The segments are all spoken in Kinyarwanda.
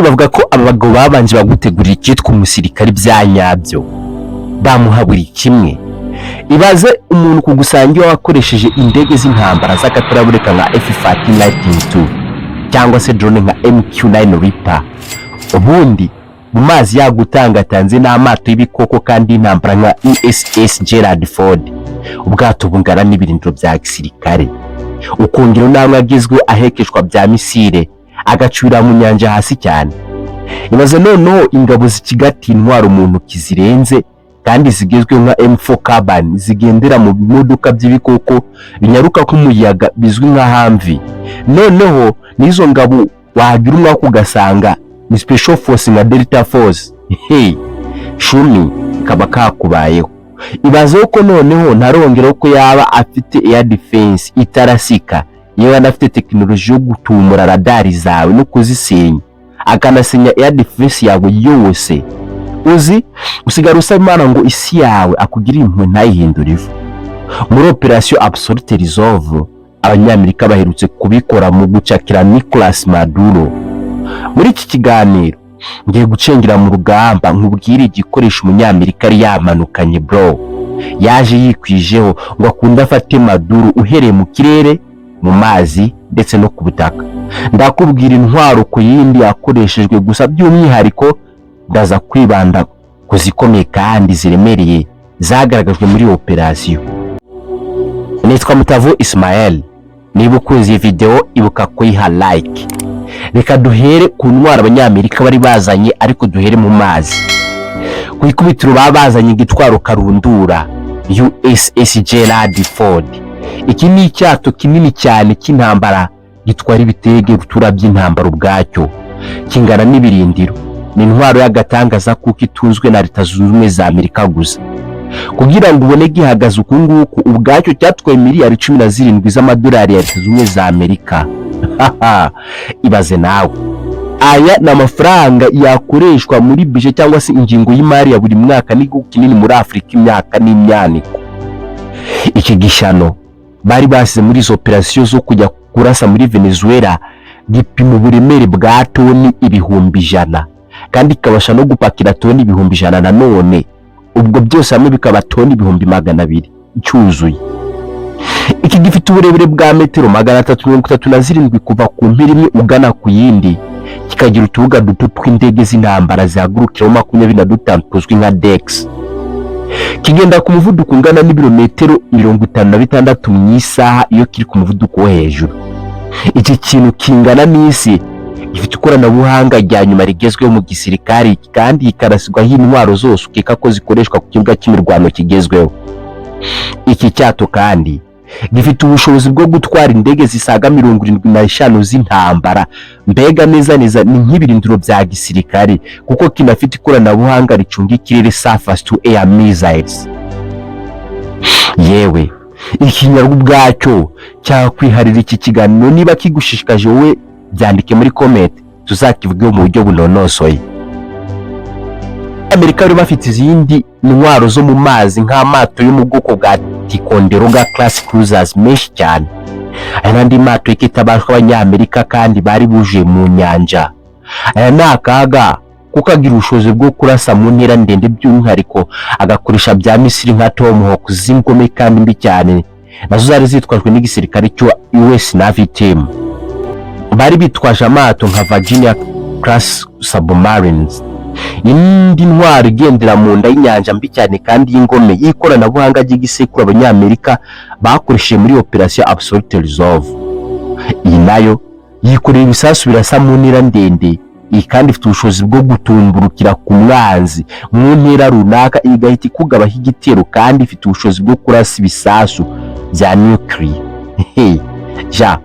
Bavuga ko aba bagabo babanje bagutegurira icyitwa umusirikare bya nyabyo, bamuha buri kimwe. Ibaze umuntu kugusanga iwawe akoresheje indege z'intambara z'akataraboneka nka F-14 Lightning II cyangwa se drone nka MQ-9 Reaper, ubundi mu mazi yagutangatanze n'amato y'ibikoko kandi y'intambara nka USS Gerald Ford, ubwato bungana n'ibirindiro bya gisirikare, ukongera n'amwe agezweho ahekeshwa bya misile, agacurira mu nyanja hasi cyane. Ibaze noneho ingabo zikigatiye intwaro mu ntoki zirenze kandi zigezweho nka M4 Carbine, zigendera mu bimodoka by'ibikoko binyaruka nk'umuyaga bizwi nka Humvee. Noneho n'izo ngabo wagira umwaka ugasanga ni special force nka Delta Force. Hey, shumi kaba kakubayeho. Ibaze ko noneho ntarongeraho ko yaba afite air defense itarasika, yewe anafite tekinoloji yo gutumura radari zawe no kuzisenya, akanasenya air defense yawe yose. Uzi usigara usaba Imana ngo isi yawe akugirire impuhwe ntayihindure ivu. Muri Operation Absolute Resolve, Abanyamerika baherutse kubikora mu gucakira Nicolas Maduro. Muri iki kiganiro ngiye gucengera mu rugamba, nkubwire igikoresho Umunyamerika yari yamanukanye, bro, yaje yikwijeho ngo akunde afate Maduro uhereye mu kirere, mu mazi ndetse no ku butaka. Ndakubwira intwaro ku yindi yakoreshejwe, gusa by'umwihariko ndaza kwibanda ku zikomeye kandi ziremereye zagaragajwe muri operasiyo. Nitwa Mutavu Ismael. Niba ukunze iyi video, ibuka kuyiha like. Reka duhere ku ntwaro Abanyamerika bari bazanye, ariko duhere mu mazi. Ku ikubitiro baba bazanye igitwaro karundura USS Gerald Ford. Iki ni icyato kinini cyane cy'intambara gitwara ibitege rutura by'intambara, ubwacyo kingana n'ibirindiro. Ni intwaro y'agatangaza kuko itunzwe na Leta Zunze Ubumwe za Amerika gusa. Kugira ngo ubone gihagaze uku nguku, ubwacyo cyatwaye miliyari 17 z'amadolari ya Leta Zunze Ubumwe za Amerika. Ibaze nawe, aya ni amafaranga yakoreshwa muri budget cyangwa se ingingo y'imari ya buri mwaka n'igihugu kinini muri Afurika imyaka n'imyaniko. Iki gishano bari basize muri izo operasiyo zo kujya kurasa muri Venezuela gipima uburemere bwa toni 100,000, kandi ikabasha no gupakira toni 100,000 nanone. Ubwo byose hamwe bikaba toni 200,000 cyuzuye. Iki gifite uburebure bwa metero 337 kuva ku mpera imwe ugana ku yindi, kikagira utubuga duto tw'indege z'intambara zihagurukiraho 25 tuzwi nka decks. Kigenda ku muvuduko ungana n'ibirometero 56 mu isaha iyo kiri ku muvuduko wo hejuru. Iki kintu kingana n'isi gifite ikoranabuhanga rya nyuma rigezweho mu gisirikari, kandi kikarasirwaho intwaro zose ukeka ko zikoreshwa ku kibuga cy'imirwano kigezweho. Iki cyato kandi gifite ubushobozi bwo gutwara indege zisaga 75 z'intambara. Mbega neza neza ni nk'ibirindiro bya gisirikare, kuko kinafite ikoranabuhanga ricunga ikirere, surface to air missiles. Yewe, ikinyarwa ubwacyo cyakwiharira iki kiganiro. Niba kigushishikaje wowe, byandike muri comment, tuzakivugeho mu buryo bunonosoye. Amerika bari bafite izindi ntwaro zo mu mazi nk'amato yo mu bwoko bwa Ticonderoga class cruisers menshi cyane. Aya n'andi mato y'ikitabashwa Abanyamerika kandi bari buje mu nyanja. Aya ni akaga kuko agira ubushobozi bwo kurasa mu ntera ndende, by'umwihariko agakoresha bya misile nka Tomahawk z'ingome kandi mbi cyane, nazo zari zitwajwe n'igisirikare cyo US Navy Team. Bari bitwaje amato nka Virginia class submarines, indi ntwaro igendera mu nda y'inyanja mbi cyane kandi y'ingome y'ikoranabuhanga ry'igisekuru Abanyamerika bakoresheje muri Operation Absolute Resolve. Iyi nayo yikorera ibisasu birasa mu ntera ndende. Iyi kandi ifite ubushobozi bwo gutumburukira ku mwanzi mu ntera runaka, igahita ikugabaho igitero, kandi ifite ubushobozi bwo kurasa ibisasu bya nuclear. Ja,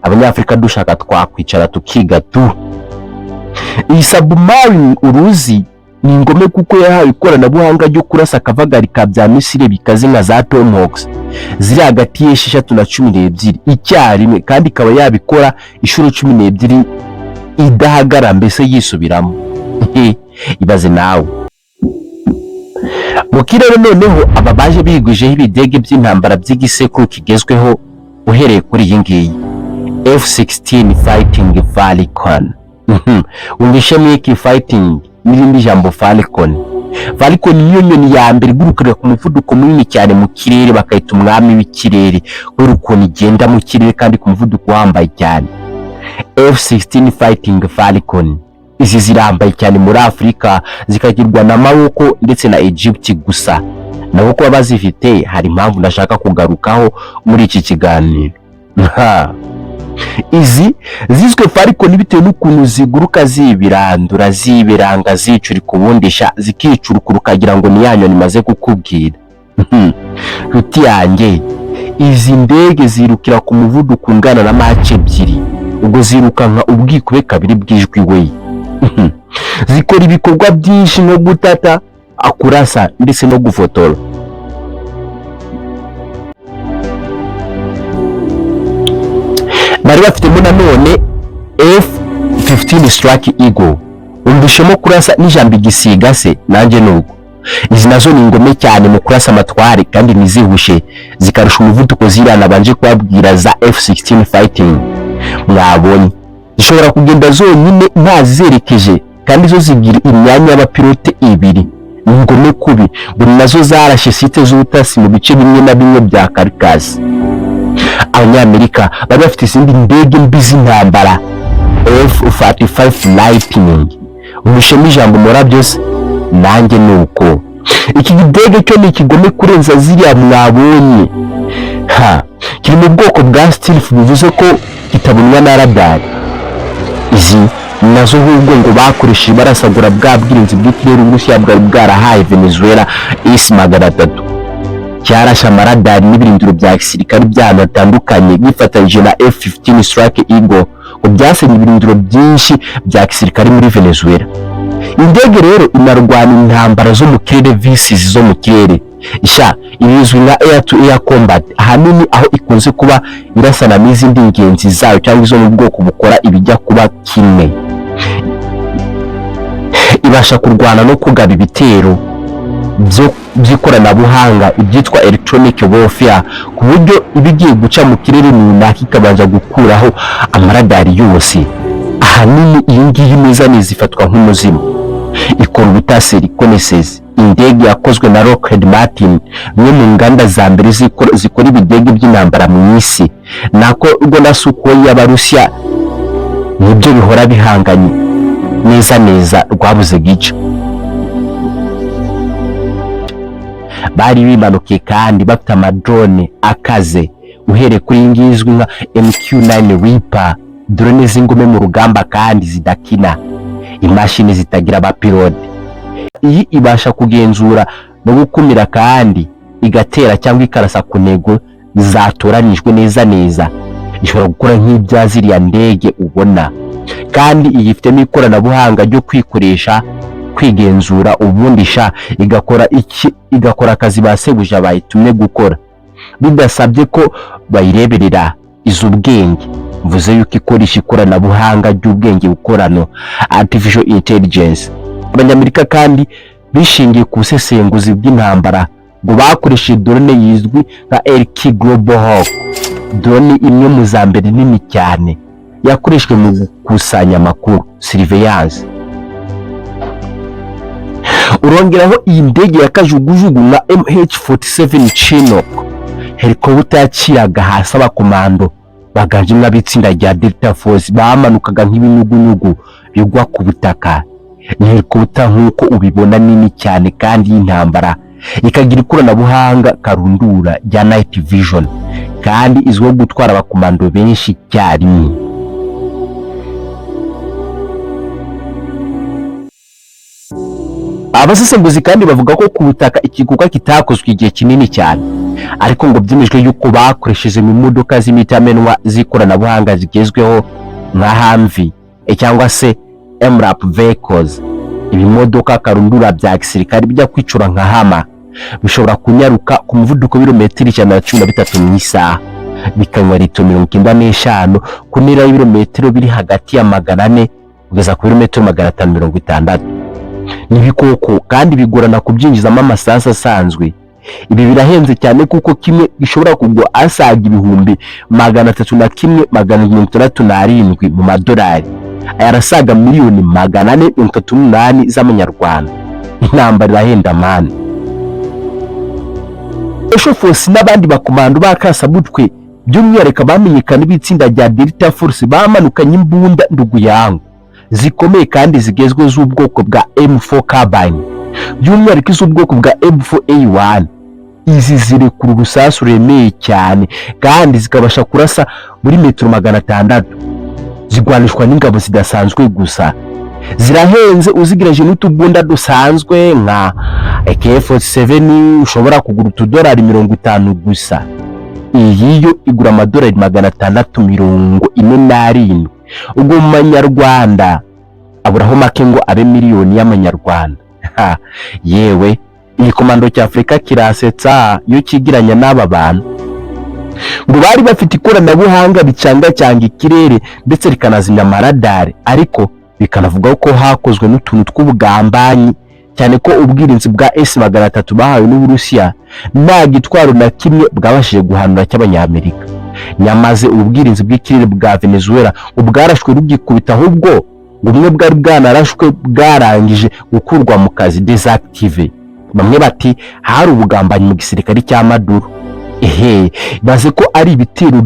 Abanyafurika dushaka twakwicara tukiga tu. Iyi submarine uruzi ni ingome kuko yahawe ikoranabuhanga ryo kurasa akavagari ka bya misile bikaze nka za Tomahawks ziri hagati y'esheshatu na 12 icyarimwe, kandi ikaba yabikora inshuro 12 idahagara, mbese yisubiramo. Ibaze nawe. Mu kirere noneho, aba baje bigwijeho ibidege by'intambara by'igisekuru kigezweho, uhereye kuri iyi ngiyi F-16 Fighting Falcon. Wumvishemo iki fighting n'irindi jambo Falcon. Falcon niyo nyoni ya mbere igurukira ku muvuduko munini cyane mu kirere, bakayita umwami w'ikirere kubera ukuntu igenda mu kirere kandi ku muvuduko uhambaye cyane. F-16 Fighting Falcon, izi zirambaye cyane muri Afurika, zikagirwa na Maroko ndetse na Egypt gusa. Nabo kuba bazifite hari impamvu ndashaka kugarukaho muri iki kiganiro. Ha. Izi ziswe Falcon bitewe n'ukuntu ziguruka zibirandura, zibiranga, zicurika, ubundisha zikicurukura ukagira ngo ni ya nyoni imaze kukubwira. Nshuti yanjye, izi ndege zirukira ku muvuduko ungana na Mach 2, ubwo zirukanka ubwikube kabiri bw'ijwi we. Zikora ibikorwa byinshi nko gutata, kurasa ndetse no gufotora. Bari bafitemo nanone F-15 Strike Eagle. Umvishemo kurasa n'ijambo igisiga se? Nanjye nuko. Izi nazo ni ingome cyane mu kurasa amatware kandi ntizihushe, zikarusha umuvuduko ziriya nabanje kubabwira za F-16 Fighting mwabonye. Zishobora kugenda zonyine nta zizerekeje, kandi zo zigira imyanya y'abapilote ibiri. Ni ingome kubi. Buri nazo zarashe site z'ubutasi mu bice bimwe na bimwe bya Caucase. Abanyamerika bari bafite izindi ndege mbi z'intambara, F-35 Lightning. Umushemo ijambo mura byose? Nanjye nuko. Iki kidege cyo ni ikigome kurenza ziriya mwabonye. Ha, kiri mu bwoko bwa stealth, bivuze ko kitabonwa na radar. Izi nazo ahubwo ngo bakoresheje barasagura bwa bwirinzi bw'ikirere Uburusiya bwari bwarahaye Venezuela S-300. Cyarashe amaradari n'ibirindiro bya gisirikare by'ahantu hatandukanye, bifatanyije na F-15 Strike Eagle, ngo byasenye ibirindiro byinshi bya gisirikare muri Venezuela. Indege rero inarwana intambara zo mu kirere vs zo mu kirere sha, ibizwi nka air to air combat, ahanini aho ikunze kuba irasana n'izindi ngenzi zayo cyangwa izo mu bwoko bukora ibijya kuba kimwe. Ibasha kurwana no kugaba ibitero by'ikoranabuhanga, ibyitwa electronic warfare, ku buryo iba igiye guca mu kirere runaka ikabanza gukuraho amaradari yose. Ahanini iyi ngiyi neza neza ifatwa nk'umuzimu. Ikora ubutasi, reconnaissance. Indege yakozwe na Lockheed Martin, rumwe mu nganda za mbere zikora ibidege by'intambara mu isi, nako rwo na Sukhoi y'Abarusiya nibyo bihora bihanganye neza neza, rwabuze gica. Bari bimanukiye kandi bafite amadrone akaze, uhereye kuri iyi ngiyi izwi nka MQ-9 Reaper, drone z'ingome mu rugamba kandi zidakina, imashini zitagira abapilote. Iyi ibasha kugenzura no gukumira kandi igatera cyangwa ikarasa ku ntego zatoranijwe neza neza. Ishobora gukora nk'ibya ziriya ndege ubona, kandi iyi ifitemo ikoranabuhanga ryo kwikoresha, kwigenzura, ubundi sha igakora iki, igakora akazi ba sebuja bayitumye gukora bidasabye ko bayireberera. Izi ubwenge, mvuze yuko ikoresha ikoranabuhanga ry'ubwenge bukorano, artificial intelligence. Abanyamerika kandi bishingiye ku busesenguzi bw'intambara ngo bakoresheje drone yizwi nka RQ Global Hawk, drone imwe mu za mbere nini cyane yakoreshejwe mu gukusanya amakuru, surveillance. Urongeraho iyi ndege ya kajugujugu nka MH47 Chinook, helicopter yaciraga hasi abakomando baganjemo ab'itsinda rya Delta Force bamanukaga nk'ibinyugunyugu bigwa ku butaka. Ni helicopter nk'uko ubibona nini cyane kandi y'intambara, ikagira ikoranabuhanga karundura rya night vision, kandi izwiho gutwara abakomando benshi icyarimwe. Abasesenguzi kandi bavuga ko ku butaka igikorwa kitakozwe igihe kinini cyane, ariko ngo byemejwe yuko bakoresheje mu modoka z'imitamenwa z'ikoranabuhanga zigezweho nka Humvee cyangwa se MRAP vehicles, ibimodoka karundura bya gisirikare bijya kwicura nka Hummer, bishobora kunyaruka ku muvuduko w'ibirometero 113 mu isaha, bikanywa litiro 95 ku ntera y'ibirometero biri hagati ya 400 kugeza ku birometero 560. Ni ibikoko kandi bigorana kubyinjizamo amasasu asanzwe. Ibi birahenze cyane kuko kimwe gishobora kugwa asaga 301,667 mu madolari. Aya arasaga miliyoni 438 z'amanyarwanda. Intambara irahenda, man. Special Force n'abandi bakomando ba kasamutwe, by'umwihariko abamenyekana b'itsinda rya Delta Force, bamanukanye imbunda, ndugu yangu, zikomeye kandi zigezweho z'ubwoko bwa M4 Carbine, by'umwihariko iz'ubwoko bwa M4A1. Izi zirekura urusasu ruremeye cyane kandi zikabasha kurasa muri metero 600. Zigwanishwa n'ingabo zidasanzwe gusa zirahenze uzigereje n'utubunda dusanzwe nka AK-47 ushobora kugura utudolari 50 gusa. Iyi yo igura amadolari 647. Ubwo mu manyarwanda aburaho make ngo abe miliyoni y'amanyarwanda. Ha, yewe, igikomando cya Afurika kirasetsa iyo kigiranya n'aba bantu. Ngo bari bafite ikoranabuhanga ricangacanga ikirere ndetse rikanazimya amaradari, ariko bikanavuga ko hakozwe n'utuntu tw'ubugambanyi cyane, ko ubwirinzi bwa S-300 bahawe n'Uburusiya nta gitwaro na kimwe bwabashije guhanura cy'Abanyamerika. Nyamaze ubwirinzi bw'ikirere bwa Venezuela ngo bwarashwe rugikubita, ahubwo ngo bumwe bwari bwanarashwe bwarangije gukurwa mu kazi, désactivé. Bamwe bati hari ubugambanyi mu gisirikare cya Maduro. Ehe, baze ko ari ibitero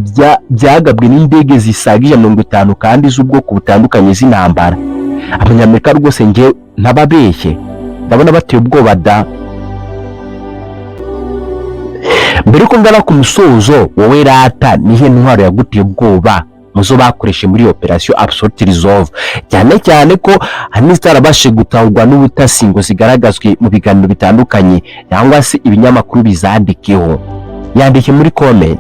byagabwe n'indege zisaga 150 kandi z'ubwoko butandukanye z'intambara. Abanyamerika rwose, njye ntababeshye, ndabona bateye ubwoba da. Mbere yuko ngana ku musozo, wowe rata, nihe ntwaro yaguteye ubwoba muzo bakoreshe muri operation Absolute Resolve, cyane cyane ko hari n'izitarabashije gutahurwa n'ubutasi ngo zigaragazwe mu biganiro bitandukanye cyangwa se ibinyamakuru bizandikeho? Yandike muri comment.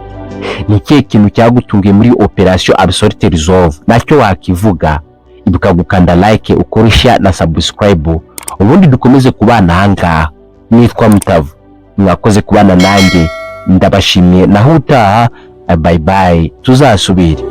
Ni ikihe kintu cyagutunguye muri operation Absolute Resolve? Nacyo wakivuga. Ibuka gukanda like, ukore share na subscribe, ubundi dukomeze kubana ahangaha. Nitwa Mutavu, mwakoze kubana nanjye, ndabashimiye. Naho utaha, bye bye, tuzasubire.